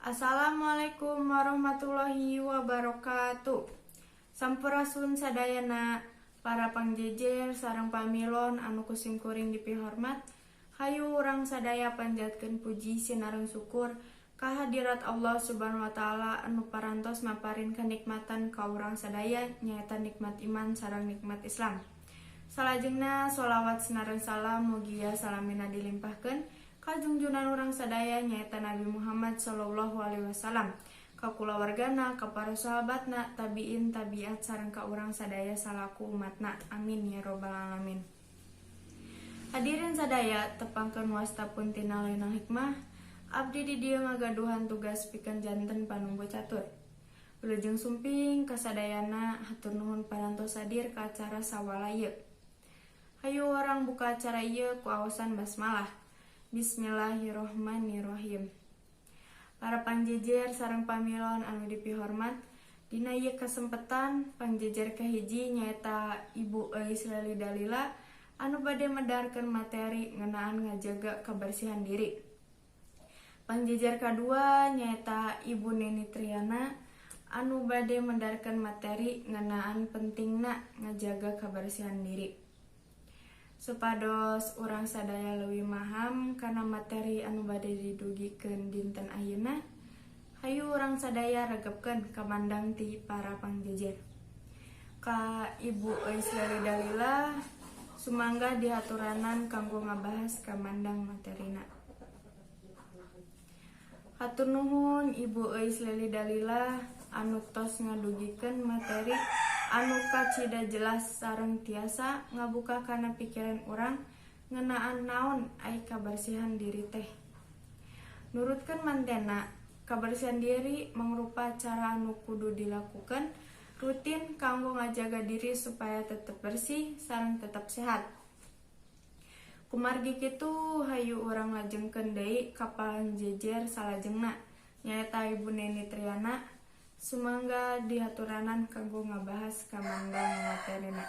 Assalamualaikum warahmatullahi wabarakatuh. Sampurasun sadayana, para pangjejer sareng pamilon anu ku simkuring dipihormat. Hayu urang sadaya panjatkeun puji sinareng syukur kahadirat Allah Subhanahu wa Ta'ala anu parantos maparin kenikmatan ka urang sadaya, nyaeta nikmat iman sareng nikmat Islam. Salajengna, sholawat sinareng salam mugia salamina dilimpahkeun ka junjunan urang sadaya, nyaeta Nabi Muhammad Shallallahu Alaihi Wasallam, ka kulawargana, ka para sahabatna, tabiin, tabiat, sareng ka urang sadaya salaku umatna. Amin ya robbal alamin. Hadirin sadaya, tepangkeun wasta pun tina Lainal Hikmah. Abdi di dieu ngagaduhan tugas pikeun janten panumbu catur. Wilujeng sumping kasadayana, hatur nuhun parantos hadir ka acara sawala ieu. Hayu urang buka acara ieu ku aosan basmalah. Bismillahirrohmanirrohim. Para pangjejer sareng pamilon anu dipihormat, dina ieu kesempatan pangjejer kahiji nyaeta Ibu Euis Leli Dalila anu bade medarkeun materi ngeunaan ngajaga kebersihan diri. Pangjejer kadua nyaeta Ibu Neni Triana anu bade medarkeun materi ngeunaan pentingna ngajaga kebersihan diri. Supados urang sadaya leuwih maham kana materi anu bade didugikeun dinten ayeuna, hayu urang sadaya regepkeun kamandang ti para pangjejer. Ka Ibu Euis Leli Dalila, sumangga dihaturanan kanggo ngabahas kamandang materina. Hatur nuhun, Ibu Euis Leli Dalila anu tos ngadugikeun materi anu kacida jelas sareng tiasa ngabuka kana pikiran urang ngeunaan naon ai kabersihan diri teh. Nurutkeun mantena, kabersihan diri mangrupa cara anu kudu dilakukan rutin kanggo ngajaga diri supaya tetep bersih sareng tetep sehat. Kumargi kitu, hayu urang lajengkeun deui ka pangjejer salajengna, nyaeta Ibu Neni Triana. Sumangga dihaturanan kanggo ngabahas kamandang materina.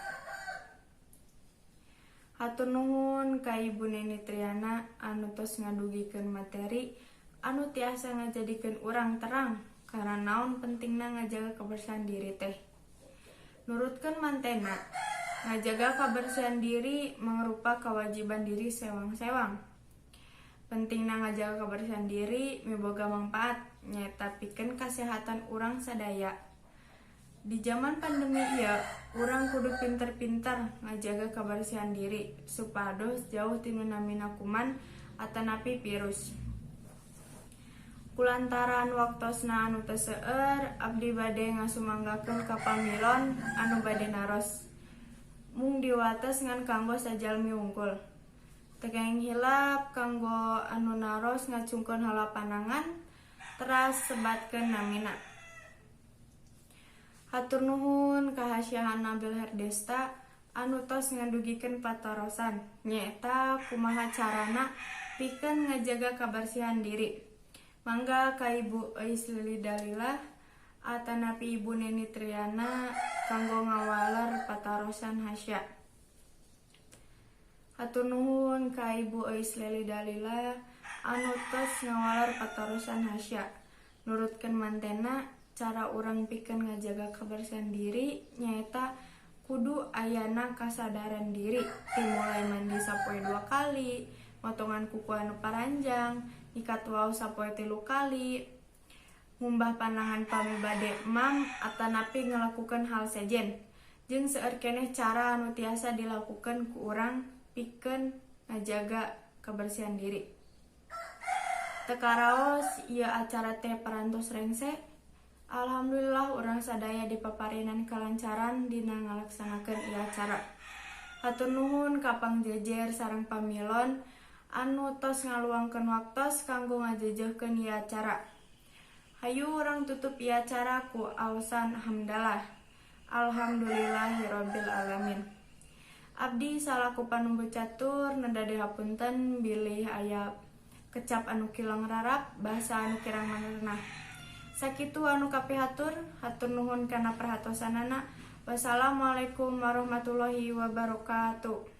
Hatur nuhun ka Ibu Neni Triana anu tos ngadugikeun materi anu tiasa ngajadikeun urang terang kana naon pentingna ngajaga kebersihan diri teh. Nurutkeun mantena, ngajaga kebersihan diri mangrupa kewajiban diri sewang-sewang. Pentingna ngajaga kebersihan diri miboga mangpaat, nyaeta pikeun kasehatan urang sadaya. Di zaman pandemi ieu, urang kudu pinter-pinter ngajaga kebersihan diri supados jauh ti nu namina kuman atanapi virus. Kulantaran waktosna anu teu seueur, abdi bade ngasumanggakeun ka pamilon anu bade naros. Mung diwates ngan kanggo sajalmi wungkul. Teu kenging hilap kanggo anu naros ngacungkeun heula panangan teras sebatkeun namina. Hatur nuhun ka Hasya Nabil Herdesta anu tos ngadugikeun patarosan, nyaeta kumaha carana pikeun ngajaga kabersihan diri. Mangga ka Ibu Euis Lili Dalila atanapi Ibu Neni Triana kanggo ngawaler patarosan Hasya. Hatur nuhun ka Ibu Euis Leli Dalila anu tos ngawaler patarosan Hasya. Nurutkeun mantena, cara urang pikeun ngajaga kebersihan diri nyaeta kudu ayana kasadaran diri, dimulai mandi sapoe dua kali, motongan kuku anu paranjang, nyikat wau sapoe tilu kali, ngumbah panangan pami bade emam atanapi ngalakukeun hal sejen, jeung seueur keneh cara anu tiasa dilakukeun ku urang pikeun ngajaga kebersihan diri. Teu karaos ieu acara teh parantos rengse. Alhamdulillah, urang sadaya dipaparinan kalancaran dina ngalaksanakeun ieu acara. Hatur nuhun ka pangjejer sareng pamilon anu tos ngaluangkeun waktos kanggo ngajejehkeun ieu acara. Hayu urang tutup ieu acara ku aosan hamdalah. Alhamdulillahirabbil alamin. Abdi salaku panumbu catur neda dihapunten bilih aya kecap anu kirang rarap, bahasa anu kirang merenah. Sakitu anu kapihatur, hatur nuhun kana perhatosanana. Wassalamualaikum warahmatullahi wabarakatuh.